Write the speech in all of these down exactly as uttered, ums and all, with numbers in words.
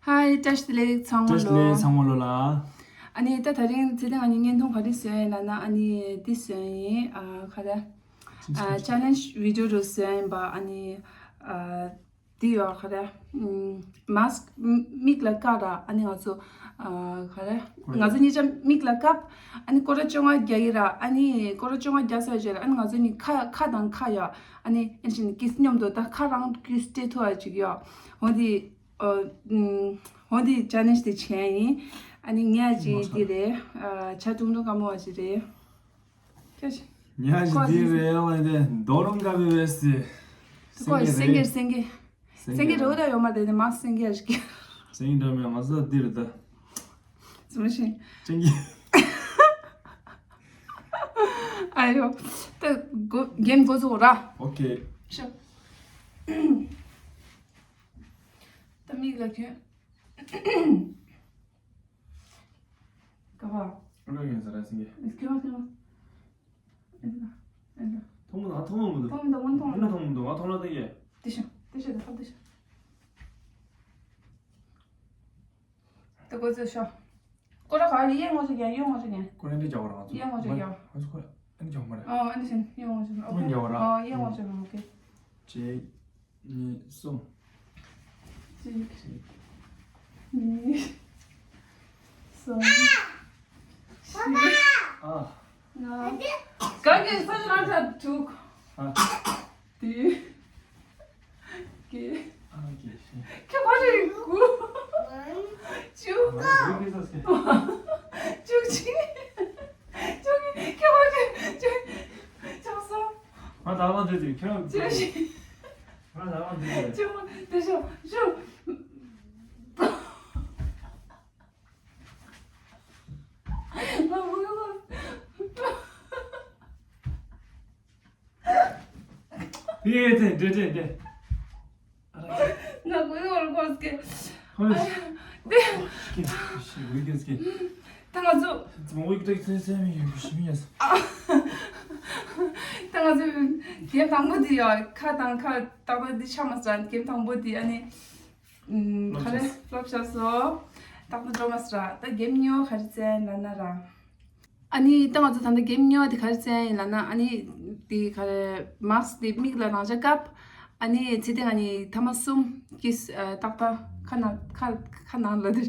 ཧའི། བཀྲ་ཤིས་བདེ་ལེགས་ཚང་མ་བཀྲ་ཤིས་བདེ་ལེགས་ལོ། ཚང་མ་ལོ་ལ། ཨ་ནི་ད་དེ་རིང་ཚེ་བརྟན་ང་གཉིས་བརྙན་ཐུང་ག་རེ་བཟོས་ཡིན་ལབ་ན། ཨ་ནི་འདི་བཟོས་ཡིན། ཨ་ག་རེ། ཨ་ཅེ་ལེན་ཇི་བི་ཌི་ཡོ་རུ་བཟོས་ཡིན་པ། ཨ་ནི་ཨ་འདི་ཡོད་ག་རེ། ཨམ་མཱ་སི་ཀི་མིག་ལ་བཀབ་ར། ཨ་ནི་ང་ཚོ་ཨ་ག་རེ། ང་ཚོ་གཉིས་ཆ་མིག་ལ་བཀབ། ཨ་ནི་སྐོར་ར་བཅོ་ལྔ་རྒྱག་གི་ར། ཨ་ནི་སྐོར་ར་བཅོ་ལྔ་རྒྱག་ཚར་རྗེས་ཨ་ནི་ང་ཚོ་གཉིས་ཁ་ཁ་དང་ཁ་ཡོད། ཨ་ནི་ཨེ་ཤིན་ཀིས་སྙོམ་དུ་ད་ཁ་རང་ཀིས་སྤྲད་ཐུབ་པ་ཅིག་ཡོད། འོ་འདི། ཨ་ཨམ་འོ་འདི་ཅེ་ལེན་ཇི་དེ་བྱས་ཡིན། ཨ་ནི་ངས་ཅིག་འདི་རེད། ཨ་ཆ་ཀྲུང་ཀྲུང་དཀར་མོ་བ་ཅིག་རེད། ཁྱོད་ཀྱིས་ཉ་ཞིག་འདི་རེད་ལ་དེ་རྡོ་རུང་དཀར་པོའི་བས་སི། ཁོ་སེང་གེ་སེང་གེ་སེང་གེ་རེད། འོ་ད་ཡོད་མ་རེད། དེ་མ་སེང་གེ་ཡ་ཞིག་སེང་གེ་འདྲ་མེད། ང་ཚོ་འདི་རེད་ད། ཙི་མ་ཤིང་སེང་གེ། ཨ་ཡོ། ད་གོ་རྒན་འགོ་ཚུགས་ར། ཨོ་ཁེ། ཤོ། ད་མིག་ལ་ཁྱོད། ག་བ། ཨ་ལོ་ཡིན་ཟེར་ར་སེང་གེ། ཁྱོད་ཁྱོད། ཨེ་ད་ཨེ་ད། ཐོང་མོ་ད་ཐོང་མོ་མི་འདུག་ཐོང་མི་འདུག་མོན་ཐོང་མོ་ཐོང་མི་འདུག་ང་ཐོང་ལ་ད་ཡེ། དེ་ཤོ་དེ་ཤོ་དེ་ཧ་དེ་ཤོ། ད་གོ་ཚོད་ཤོ། ཀོ་ར་ག་ཡེ་ངོ་ཤོ་རྒན། ཡེ་ངོ་ཤོ་རྒན། ཀོ་ར་འདི་རྒྱག་པ་རང་ཚོ། ཡེ་ངོ་ཤོ་རྒན། ང་ཚོ་ཁོ་ཨ་ནི་རྒྱག་མ་རེད། ཨ་ཨ་ནི་ཤན་ཡེ་ངོ་ཤོ་རྒན། ཨོ་ཁེ། ཡེ་ངོ་ཤོ་རྒན། ཨོ་ཁེ། གཅིག་གཉིས། གསུམ། གཅིག་གཉིས། གསུམ། བཞི། ཨ། ལྔ། ག་གེ་ས་ལ་ད་དྲུག་ཨ། བདུན། བརྒྱད། ཨ་གེ་ཤི། ཁྱོད་ཁོ་རེ་དགུ། བཅུ། ཨ་གེ་ས་སྐྱེ། བཅུ་གཅིག་བཅུ་གཉིས། ཁྱོད་ཁོ་རེ་བཅུ། བཅུ་གསུམ། ང་ད་ལ་འདི་དུས་ཁྱོད། བཅུ་བཞི། ང་ལ་བ་འདི་རེད། ཅུང་དེ་ཤོ་ཤོ། ང་མོ་ཡོ། དེ་དེ་དེ་དེ་དེ། ང་མོ་ཡོ་ལ་གོ་སྐེ། ཧོ། དེ། ཤི་ཤི་ཝི་གེ་སྐེ། ད་ང་ཚོ། ཙི་མོ་ཝིག་ཏྲེག་ཚེ་ཚེ་མི་ཡོད་ཤི་མི་ཡོད། ད་ང་ཚོ་གེམ་དང་པོ་དེ་ཡོད། ཁ་དང་ཁ་ཏག་ཏག་འདི་ཆགས་མ་སོང་། གེམ་དང་པོ་དེ་ཨ་ནི་ཨམ་ག་རེ། ཕློབ་ཆགས་སོང་། ཏག་ཏག་འགྲོ་མ་སོང་ར། ད་གེམ་གཉིས་པ་ག་རེ་རྩེ་ཡིན་ལབ་ན་ར། ཨ་ནི་ད་ང་ཚོ་ད་ལྟ་གེམ་གཉིས་པ་དེ་ག་རེ་རྩེ་ཡིན་ལབ་ན། ཨ་ནི་དེ་ག་རེ། མཱ་སི་ཀི་དེ་མིག་ལ་རང་འཇགས་བཀབ། ཨ་ནི་ཚེ་བརྟན་ང་གཉིས་ཐ་མ་གསུམ་གྱིས་ཨ་ཏག་ཏག་ཁ་ནང་ཁ་ཁ་ནང་ལ་དེ།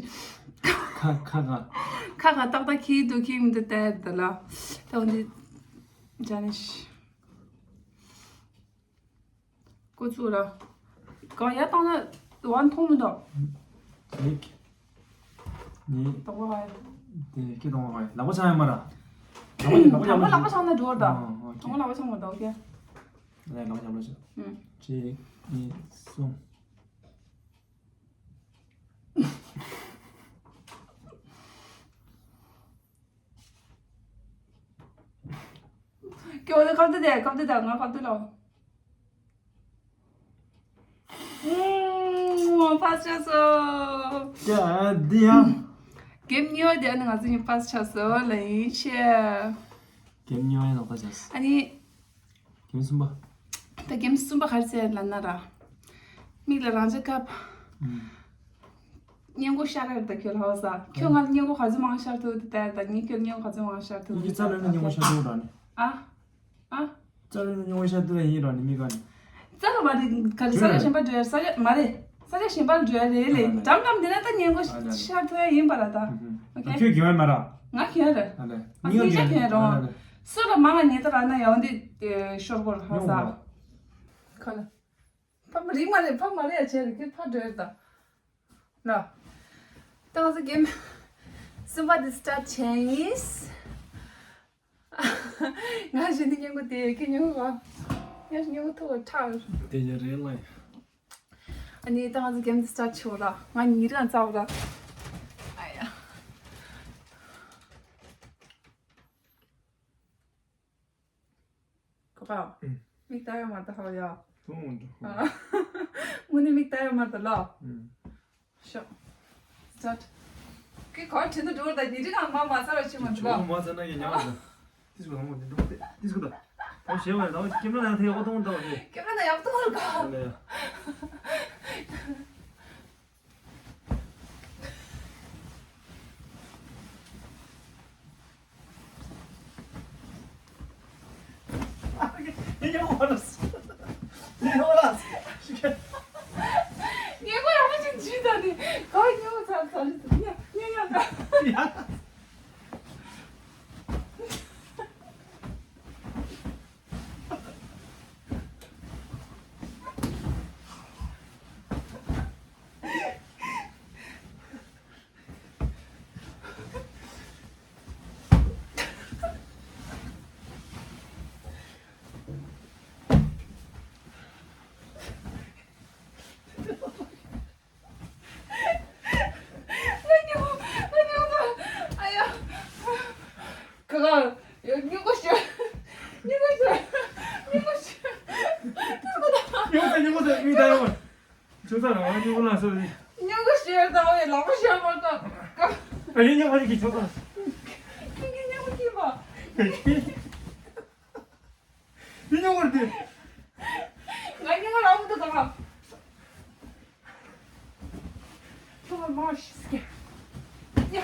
ཁ་ཁ་ཁ། ཁ་ཁ་ཏག་ཏག་ཁྱེར་འདུག་ཁྱེར་མི་འདུག་ལྟ་ཡ་རེད་ད་ལ། ད་འོ་འདི་ཅེ་ལེན་ཇི། ཀོ་ཚུགས་ར། གང་ཡར་བཏང་ན་དབང་མཐོང་མི་འདུག་གཅིག་གཉིས། དང་པོ་ཧ་ཡ། དེ་སྐད་གཏོང་བ་ཧ་ཡ། ལག་པ་འཆང་ཡ་མ་ར། ལག་པ་དེ་ལག་པ་དང་པོ་ལག་པ་འཆང་ན་འགྲོ་བར་ད། ཨ་ཨོ་ཁེ། དང་པོ་ལག་པ་འཆང་མ་འདུག་ཨོ་ཁེ། ལག་པ་འཆང་མ་འདུག་ཨུམ། གཅིག་གཉིས། གསུམ། ཁྱོད་ཁ་བཏུད་དེ་ཁ་བཏུད་དེ་ང་ཁ་བཏུད་ལོ། ཨུམ། ཕ་སི་ཆགས་སོང་། ཡ་འདི་ཡ། གེམ་གཉིས་པ་དེ་ཨ་ནི་ང་ཚོ་གཉིས་ཕ་སི་ཆགས་སོང་ལ་ཡིན་ཤེས། གེམ་གཉིས་པ་ཡིན་ནོ་ཕ་སི་ཆགས་སོང་། ཨ་ནི། གེམ་གསུམ་པ། ད་གེམ་གསུམ་པ་ག་རེ་རྩེ་ལབ་ན་ར། མིག་ལ་རང་འཇགས་བཀབ། ཨུམ། སྔས་མགོ་ཤར་རེད་ད་ཁྱོད་ལྷ་ས། ཁྱོད་ང་ལ་སྔས་མགོ་ག་ཚོད་མང་ཤར་ཐུབ་དེ་ལྟ་ད་ངས་ཁྱོད་ལ་སྔས་མགོ་ག་ཚོད་མང་ཤར་ཐུབ་ཡིན་གྱི་རྩ་ལོན་ན་སྔས་མགོ་ཤར་ཐུབ་ར་ནི། ཨ། ཨ། རྩ་ལོན་ན་སྔས་མགོ་ཤར་ཐུབ་ཡིན་ར་ནི་མི་ག་ནི། རྩ་ལོ་མ་རེད་ག་རེ་ས་ཆ་གཞན་པ་འགྲོ་ཡ་ས་ཆ་མ་རེད། ས་ཆ་གཞན་པར་འགྲོ་ཡ་རེད་ལེ། ཨ་ལེ། འགྲམ་འགྲམ་འདི་ན་ད་སྔས་མགོ་ཨ་ལེ། ཤར་ཐུབ་ཡ་ཡིན་པ་ར་ད། ཨུ་ཧུ། ཨོ་ཁེ། ཁྱོད་གྱོན་ཡ་མ་ར། ང་གྱོན་རེད། ཨ་ལེ། ང་གཉིས་ཆ་གྱོན་རོ། ཨ་ལེ། སུ་ལ་མང་ང་ཉེ་ད་ར་ན་ཡ་འོ་འདི་ཤོར་གོ་ར་ཧ་ས། ཁ་ལ། ཕ་མ་རིག་མ་རེད་ཕ་མ་རེད་ཡ་བྱས་རེད་ཁྱེད་ཕ་འགྲོ་ཡ་རེད་ད། ལ། ད་ང་ཚོ་གེམ་གསུམ་པ་འདི་སི་ཊར་ཊི་བྱས་ཡིན། ང་བཞིན་དུ་སྙིང་པོ་དེ་ཁྱེད་སྙིང་པོ་ག་ཡ་སྙིང་པོ་ཐོག་ཁྲག་དེ་ཡ་རེད་ལ། ཨ་ནི་ད་ང་ཚོ་གེམ་འདི་སི་ཊར་ཊི་བྱེད་ར། ང་ཉིན་རེ་ལ་འཚར་བ་ར། ཨ་ཡ། ཁོ་པ། ཨུམ། མིག་ལྟ་ཡ་མ་ལྟ་ཧ་ཡ། དུང་འགྲོ། ཨ། དངོས་གནས་མིག་ལྟ་ཡ་མ་ལྟ་ལ། ཨུམ། ཤོག་སི་ཊར་ཊི། ཁོས་ག་བ་བྲིས་འདུག་འགྲོ་བར་ད་ཉིན་རེ་ནང་མ་མ་ཚར་བ་ཕྱིན་མ་འདུག་ལ། མ་ཚར་ན་ཡ་ཉལ་བ་ད། ཏིས་ཀོ་དང་མོ་དེ་འགྲོ་དེ་ཏིས་ཀོ་ད། ད་ཞེ་བ་ཡ་ད་ཀེམ་ར་ནང་དེ་ཡག་པོ་གཏོང་ད་བ་དེ། ཀེམ་ར་ནང་ཡག་པོ་གཏོང་ར་ག་ཨ་ལེ་ཡ། ཉོ་བ་ལ། ཉོ་བ་ལ། ཉོ་བ་རང་བཞིན་ཇི་ལྟར་ནི་ག་ཉོ་བ་ཚར་ཚར་ཉོ་ཉོ་ཉོ། ཉོ་ས་ཉོ་ས་མི་ད་ཡོང་། ཁྱོད་ཚ་རང་ཉོ་གོ་ལ་སོ་ཡིན། ཉོ་གོ་ཤེར་དང་ཨོ་ཡ་ལག་པ་ཤེར་མ་ཏོ། ཨ་ཡིན་ཉོ་གོ་ཡིན་གི་ཁྱོད་ཚ། ཁྱོད་ཀྱི་ཉོ་གོ་ཀྱི་མ། ཡིན་ཉོ་གོ་དེ། ང་ཉོ་གོ་ལག་པ་ཏོ་དང་། ཁྱོད་མ་ཤི་སྐྱེ། ཡ།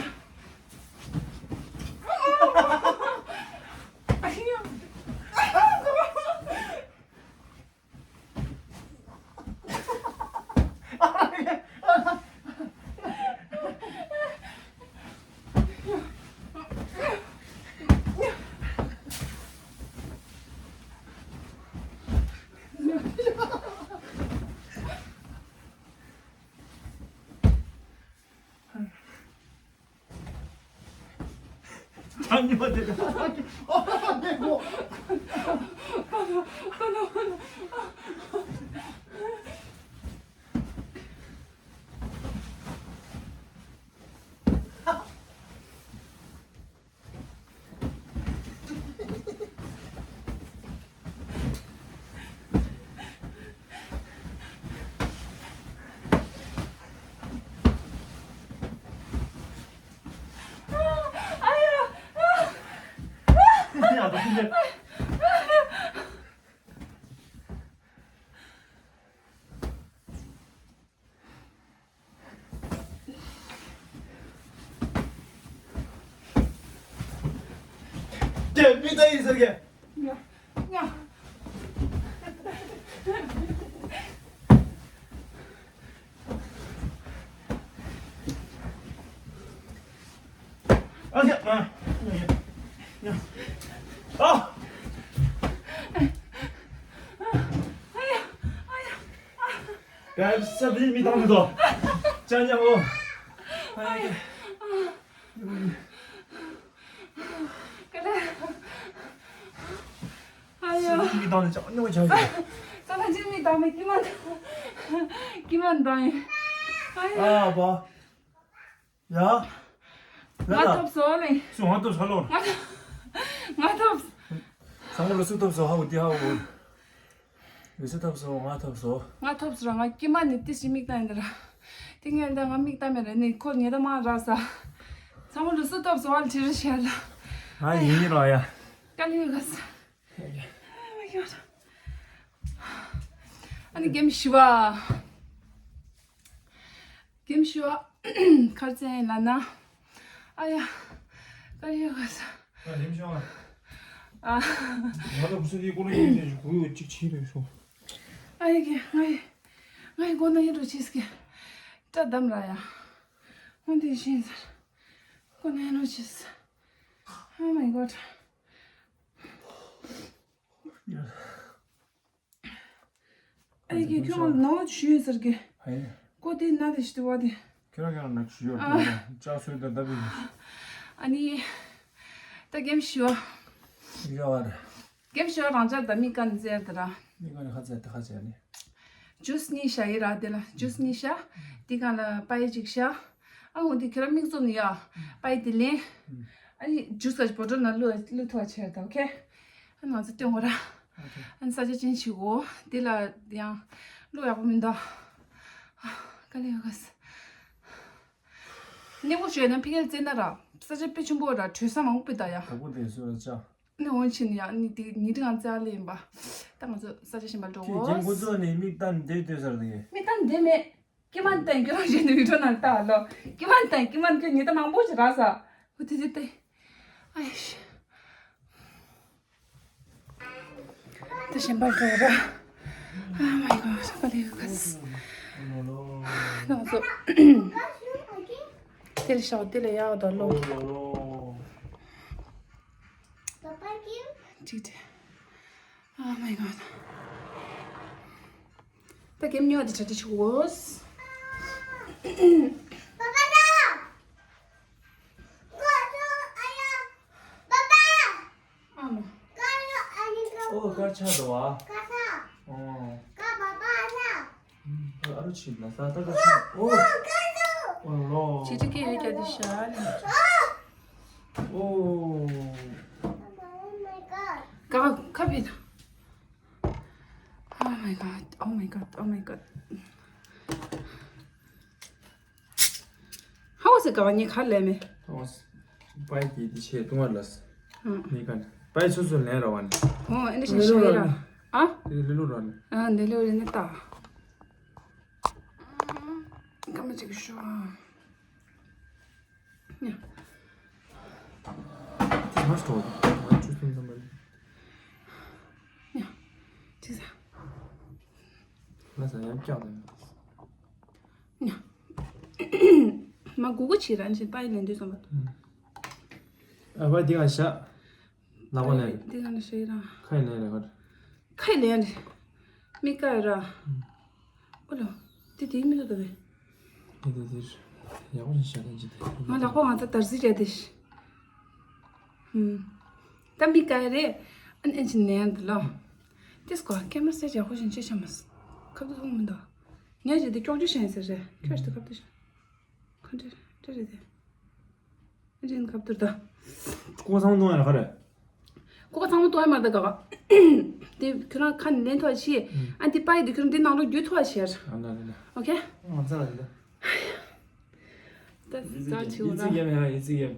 ཨ་ཡ། ཨ་ནི་མ་དེ་ཨ་ནི་མོ། དེ་མི་ད་ཡིན་ཟེར་གི། ཉ། ཉ། ཨ་ཡ། ཨ། ཡ། ཨ། ཡ། ཨ་ཡ། ཨ་ཡ། ཡ། ས་དེ་མི་བཏང་མི་དོ། ཅ་ཉ་འོ། ཨ་ཡ། ཀ་ལ། ཨ་ཡ། ས་དེ་མི་བཏང་ནི་ཅ་ཉ་འོ་ཅ་ཡ། ས་ལ་ཅི་མི་བཏང་མི་ཀི་མ་ཀི་མ་བཏང་ཡིན། ཨ་ཡ། ཨ་བ། ཡ། ང་ཐོབ་སོང་ལེ། སུ་ང་ཐོབ་སོང་ལོ། ང་ཐོབ། ང་ཐོབ། ས་མོ་ལ་སུ་ཐོབ་སོང་ཧ་འུ་ཏི་ཧ་འུ། ལུས་སུ་ཐོབ་སོང་ང་ཐོབ་སོང་། ང་ཐོབ་སོང་ར་ང་ཀྱི་མ་ནི་ཏི་སི་མིག་ཏང་ཡིན་ད་ར། ཏི་ངན་ད་ང་མིག་ཏང་མེད་ར་ནི་ཁོ་ཉེ་ད་མ་ར་ས། ས་མོ་ལུས་སུ་ཐོབ་སོང་ཨ་ལ་ཁྲི་རི་ཤ་ལ། ང་ཡིན་ཡིན་ར་ཡ། ཀ་ལི་ཡོད་ག་ས། ཨ་ནི་གེམ་ཤི་བ། གེམ་ཤི་བ། ཁར་ཙན་ལ་ན། ཨ་ཡ། ཀ་ཡ་ག་ས། ཨ་གེམ་ཤི་བ། ཨ། ང་ལ་བུ་སུ་དེ་ཀོ་ལ་ཡིན་ནས་གུ་ཡོད་ཅིག་ཆི་རེད་སོ། ཨ་ཡ་གེ་ང་ཡི། ང་ཡི་ཀོ་ན་ཡིན་རུ་ཆིས་གེ། ཏྲ་དམ་ར་ཡ། ང་དེ་ཤེས་ཟེར། ཀོ་ན་ཡིན་རུ་ཆིས། Oh my god. ཨེ་གི་ཁྱོད་ནོ་ཞུས་ཟེར་གི། ཧེ། ཀོ་དེ་ན་དེ་ཤི་དེ་བ་དེ། ཁྱོད་རང་ཁྱོད་རང་ནག་ཞུ་ཡོད་དུ་ལ་ཅག་སོས་དང་ལྡབ་ཡིན། ཨ་ནི། ད་གེམ་ཤི་བ། ཡོད་བ་རེད། གེམ་ཤི་བ་རང་ཅག་ད་མི་ཀ་ནི་ཟེར་དེ་ར། མི་ཀ་ནི་ཁ་ཚད་དེ་ཁ་ཚད་ནི། ཇུས་གཉིས་བཞག་ཡི་ར་དེ་ལ་ཇུས་གཉིས་བཞག་དེ་གང་ལ་པའི་གཅིག་བཞག་ཨ་འོ་དེ་ཁྱོད་རང་མིག་བཙུམ་ནས་ཡ། པའི་དེ་ལེན། ཨ་ནི་ཇུས་ག་བོ་ཊལ་ནང་བླུགས་བླུགས་ཐུབ་པ་བྱས་དང་ཨོ་ཁེ། ཨ་ང་ཚོ་སྟོན་གོ་ར། ཨ་ནི་ས་ཆ་ཅན་ཞིག་གོ་དེ་ལ་ཡང་བླུགས་ཡག་པོ་མི་འདུག་ཨ་དཀའ་ལས་ཡོད་ག་ས། གནས་སྤོ་ཞོད་ན་ཕི་གལ་བཙན་ན་ར་ས་ཆ་དཔེ་ཆེན་པོ་ར་བྲོས་ས་མང་པོ་ད་ཡ། དག་པོ་དེ་སུ་ར་ཅག་ནི་འོན་ཕྱིན་ཡང་ནི་དེ་ཉིན་དྲི་ང་རྩ་ལེན་པ། ད་ང་ཚོ་ས་ཆ་གཞན་པ་འགྲོ་གོ་ཁྱེད་ཁྱེད་ཁོ་ཚོ་ནི་མིག་ལྟ་འདེབས་སྡོད་ཟེར་དེ། མིག་ལྟ་འདེབས་མེད། ཀི་མན་ཏན་ཁྱོད་རང་གཞན་ནི་བི་ཌིའོ་ནང་ལྟ་ལོ། ཀི་མན་ཏན་ཀི་མན་ཁྱོད་ཉི་ལྟ་མང་པོ་ཞིག་རག་ས། འོ་དེ་དེ་དེ། ཨ་ཡ་ཤི། ད་གཞན་པ་འགྲོ་ར། Oh my god, ཧ་ལས་ཡོད་ག་ས། ང་ཚོ་དེ་ལ་ཤོག་དེ་ལ་ཡག་དོ་ལོ། ཅིག་དེ། Oh my god. ད་གེམ་ཉོ་དེ་ཆ་དེ་ཆུ་བོས། ཨ་མ། ཨོ་དཀར་ཆག་འདུག་བ། ཨོ། ཨ་རུ་ཆིབ་ན་ས་ད་དཀར་ཆག་ཨོ། ཨོ་ལོ། ཅི་ཅི་ཀེ་ཡོད་ཀྱ་དེ་ཤ་ལེ། ཨོ། ཀ་ཁ་བི་ད། Oh my god, oh my god, oh my god. How was it going? You can't let me. How was? པའི་དེ་དེ་ཆེ་ཏུང་བ་ལ་ས། ཧུམ། མི་ག་ནི་པའི་སོ་སོ་ལེན་ར་བ་ནི། ཨོ་ཨེ་འདྲ་ཞིག་ཤེས་ར། ཨ། དེ་ལི་ལུ་ར་ནི། ཨ་འདི་ལི་ལུ་ནི་ད། སྐར་མ་གཅིག་ཤོག་ཨ། ཉ། དེ་མ་སྟོར་དང་ང་བཅུ་གསུམ་ཙམ་པ་ལས། ཉ། ཅི་ཟ། ང་ཟ་ཡང་བཀྱག་དང་། ཉ། མ་གུ་གུ་ཆི་ར་ཨན་ཆི་པའི་ལེན་དུས་སོང་བ། ཨ་བ་འདི་ག་ཤ། ལག་པ་ལེན། འདི་ག་ནས་ཤེས་ར། ཁ་ཡི་ལེན་རེ་ཧོར། ཁ་ཡི་ལེན་རེ། མི་ཀ་ཡི་ར། ཨོ་ལོ། དེ་དེའི་མི་ལ་དོ་བས། དེ་དེ་དེ། ཡག་པོ་ཞིག་བཤད་དང་ཅི་དེ། ང་ལག་པ་ང་ཚ་དར་ཟི་རེད་དེ། ཧུམ། ད་མི་ཀ་ཡི་རེད། ཨན་ཨན་ཆི་ནན་དུ་ལོ། དེ་སྐོར་ཀེ་མ་སེ་ཡག་པོ་ཞིག་ཅི་ཤ་མ་སི། ཁབ་ཏུ་ཐོང་མི་འདུག་ངས་ཅི་དེ་ཀྱོག་ཀྱོག་ཤན་ཟེར་རེད། ཁྱོད་ཅི་དེ་ཁབ་ཏུ་ཤན། ཁོ་འདྲ་འདྲ་རེད་དེ། འདྲེན་ཁབ་ཏུར་ད། ཀོ་ཚང་མ་གཏོང་ཡ་ལ་ཁ་རེད། ཀོ་ཚང་མ་གཏོང་ཡ་མ་ད་ག་བ། དེ་ཁྱོད་རང་ཁ་ནས་ལེན་ཐུབ་པ་བྱེད། ཨ་འདི་པ་ཡི་དེ་ཁྱོད་རང་འདི་ནང་ལོགས་རྒྱུ་ཐུབ་པ་བྱེད། ཨ་ན་ན་ན། ཨོ་ཁེ། ང་ཚ་ལ་ཡིན་ད། ད་ཡི་ཙི་ཟ་ཆི་ཡི་ཙི་ཡོད་ན། ཡིན་ཡི་ཙི་ཡིན།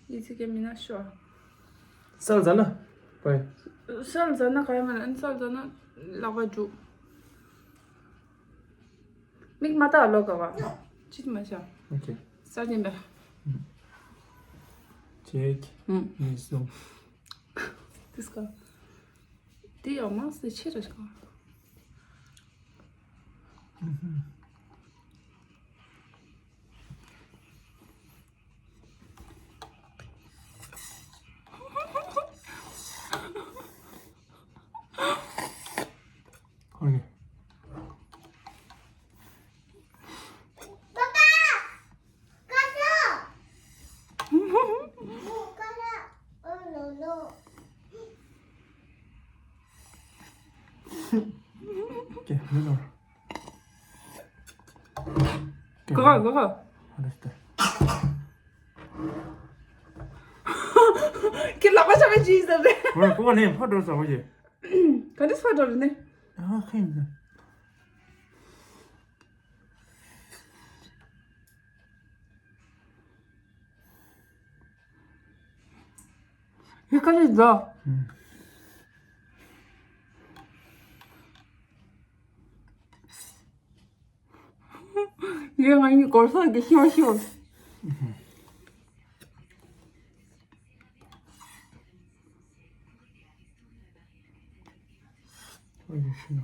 ཡི་ཙི་གེ་མིན་ན་ཤོ། སལ་ཟ་ན། པའི། སལ་ཟ་ན་ག་ཡ་མ་ན་སལ་ཟ་ན་ལག་པ་འཇུ། མིག་མ་བལྟ་ལོ་ག་བ། ཅི་མ་བྱ། ཨོ་ཁེ། ས་ཅན་པ། ཅེག་ཨུམ། གཉིས་གསུམ། དིས་ཀ། དེ་ཡང་མང་སེ་ཆེ་ར་ཞིག་ག་ཨ་ནི། ཀེ་མི་ལོ། གོ་གོ་གོ། ཨ་རེ་སྟེ། ཁྱེད་ལག་པ་ཆག་པའི་ཇི་ཟེར་རེད། ང་ཀོ་ནས་ཕ་འགྲོ་ཟ་བ་ཡེ། ག་འདྲ་ཕ་འགྲོ་རེད་ནི། ཨ་ཁེན་ཟེར། ཡི་ཁ་ལི་ཛོ། ཡི་ང་གཉིས་གོར་ས་གི་ཤོ་ཤོ། ཨ་ཡི་ཤི་ན།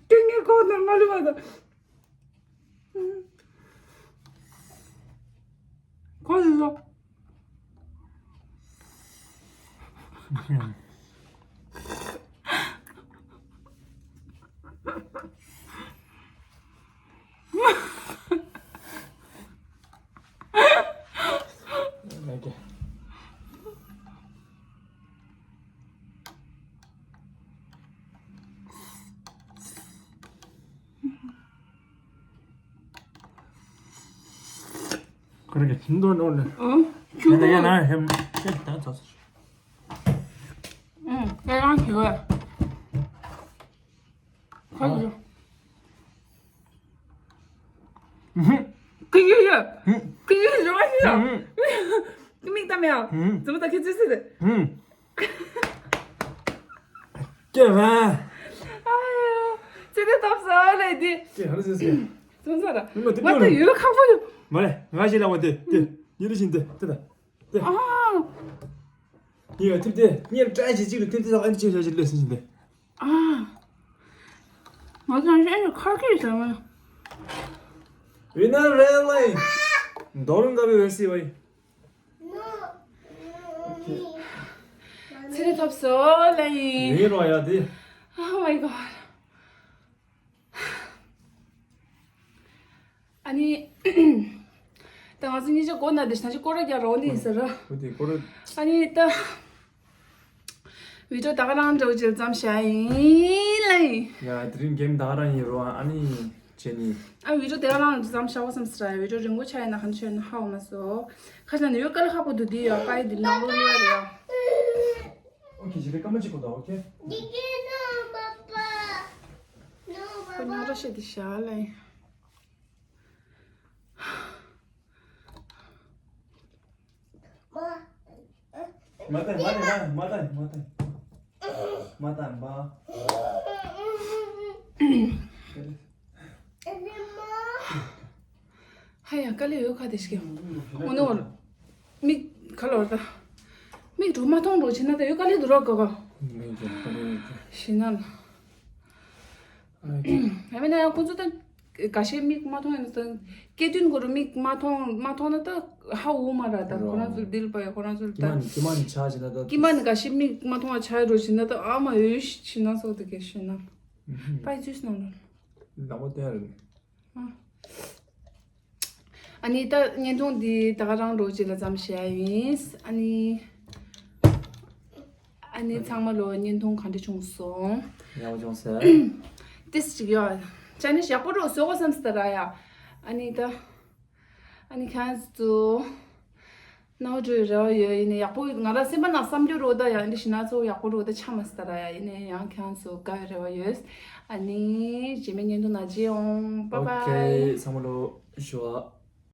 ཏིང་ངེ་གོ་ནོར་མ་ལུས་པ་དང་། གོ་ལོ། ཁོ་རང་གི་ཁྱིམ་དུ་འགྲོ་ནས། ཨོ། ཁྱིམ་དུ། ཡ་ན་ཧེམ་ཁྱེད་ད་ཚོ་ཚོ། ང་རང་ཞུ་བ། ཁ་ཡོད། ཧུམ། ཁ་ཡོད་ཡོད། ཧུམ། ཁ་ཡོད་ཡོད་མ་ཤེས། ཧུམ། ཁ་མིག་ལྟ་མེད་ཨ། ཧུམ། ཙི་མོ་ད་ཁྱེད་ཙི་ཙི་དེ། ཧུམ། སྐྱེ་བ། ཨ་ཡོ། ཙི་དེ་ཐོབ་སོང་ལེ་དེ། སྐྱེ་ཧ་ལ་ཙི་ཙི། ཙི་མོ་ད། མི་མ་དེ་ང་ད་ཡོད་ཁག་པོ་ཡོད། མ་རེད། ང་ཞིག་ལ་བ་དེ་དེ། ཉི་རི་བཞིན་དེ་དེ་ད། དེ། ཨ། ཡ་ཐིབ་དེ་གཉེར་བཀྲ་ཤིས་གཅིག་ལ་ཐིབ་དེ་ལ་ཨན་ཅིག་ཞག་ཅིག་ལོས་ཟིན་ཞིག་དེ། ཨ། ང་ཚང་ཞན་ཞིག་ཁར་ཁིར་ཟེར་བ། ཝི་ན་རེ་ལེ། མདོ་རུང་ག་བའི་ཝེར་སི་བའི། ཚེ་རིང་ཐོབ་སོ་ལེ་ཡིན། ཡིན་རོ་ཡ་དེ། Oh my god. ཨ་ནི། ད་ང་ཚོ་གཉིས་ཆ་སྒོ་ན་དེ་ཞིག་ད་ཅི་སྐོར་ར་རྒྱག་རོགས་འདི་ཡིན་ཟེར་ར། འོ་དེ་སྐོར་ར། ཨ་ནི་ད། བི་ཌིའོ་ད་ག་རང་འགྲོ་ཅེས་ཙམ་བྱ་ཡིན་ལེ། ཡ་དེ་རིང་གེམ་ད་ག་རང་ཡིན་རོ་ཨ་ནི་བྱས་ནི། ཨ་བི་ཌིའོ་དེ་ག་རང་ཙམ་བྱ་བ་བསམ་ཟེར་ར་ཡ་བི་ཌིའོ་རིང་པོ་ཆགས་ཡིན་ན་གང་ཆོད་ན་ཧ་འོ་མ་སོ། ཁ་ཤས་ནི་ཡོད་དཀའ་ལས་ཁག་པོ་འདུག་དེ་ཡ་པ་ཡི་འདི་ནང་ལོགས་ལོས་ར་ཡ། ཨོ་ཁེ་ཇི་ལེ་ཀ་མ་ཅིག་གོ་ད་ཨོ་ཁེ། ཁོ་རྙོག་དྲ་བཤད་དེ་བཞག་ལེ། མ་ཏན་མ་ཏན་མ་ཏན་མ་ཏན་མ་ཏན་པ། ཧ་ཡ་དཀའ་ལས་ཡོད་ཁ་དེ་ཞིག་འོ་ནོ། མིག་ག་ལོར་ད། མིག་གྲོག་མ་མཐོང་རོགས་བྱེད་ན་ད་ཡོད་དཀའ་ལས་འདུག་རོགས་ག་ག་ཞི་ན་ལ། ཨ་མེད་ན་ཡང་ཁོ་ཚོ་ད་འགའ་ཤས་མིག་མ་མཐོང་ཡང་ད་སྐྱེ་དུས་གོ་རུ་མིག་མ་མཐོང་མ་མཐོང་ན་ད་ཧ་འུ་མ་ར་ད་ཁོ་རང་ཚོ་ལྡིར་པ་ཡ་ཁོ་རང་ཚོ་ད་ཀྱི་མ་ནི་ཀྱི་མ་ནི་ཆ་བྱེད་ན་ད་ཀྱི་མ་ནི་འགའ་ཤས་མིག་མ་མཐོང་བ་ཆ་རོ་བྱེད་ན་ད་ཨ་མ་འོས་ཤི་ན་སོགས་ད་གེ་ཤི་ན་པའི་ཚུས་ནང་རོ། ལག་པ་བསྟན་རེད། ཨ་ནི་ད་བརྙན་ཐུང་འདི་ད་ག་རང་རོགས་བྱེད་ལ་ཙམ་བྱས་ཡིན། ཨ་ནི་ཨ་ནི་ཚང་མ་ལོ་བརྙན་ཐུང་ག་འདྲ་བྱུང་སོང་། ཡག་པོ་བྱུང་ཟེར། ཏིས་ཅིག་ཡོད། ཅ་ནི་ཡག་པོ་རོགས་བཟོ་དགོས་བསམ་སྟེ་ར་ཡ། ཨ་ནི་ད་ཨ་ནི་ཁྱེད་ཚོ་ནའོ་འགྲོའི་རེ་བ་ཡོད་ཡིན་ནི་ཡག་པོ་ང་རང་སེམས་པ་ནང་བསམ་རྒྱུ་རོགས་ད་ཡ་འདི་ཞིག་ན་ཚོ་ཡག་པོ་རོགས་ད་ཆ་མ་སྟེ་ར་ཡ་ཡིན་ནི་ཡང་ཁྱེད་ཚོ་དགའ་བའི་རེ་བ་ཡོད། ཨ་ནི་རྗེས་མའི་བརྙན་ཐུང་ནང་མཇལ་ཡོང་། Bye bye. ཨོ་ཁེ་ཚང་མ་ལོ་ཞུ་བ།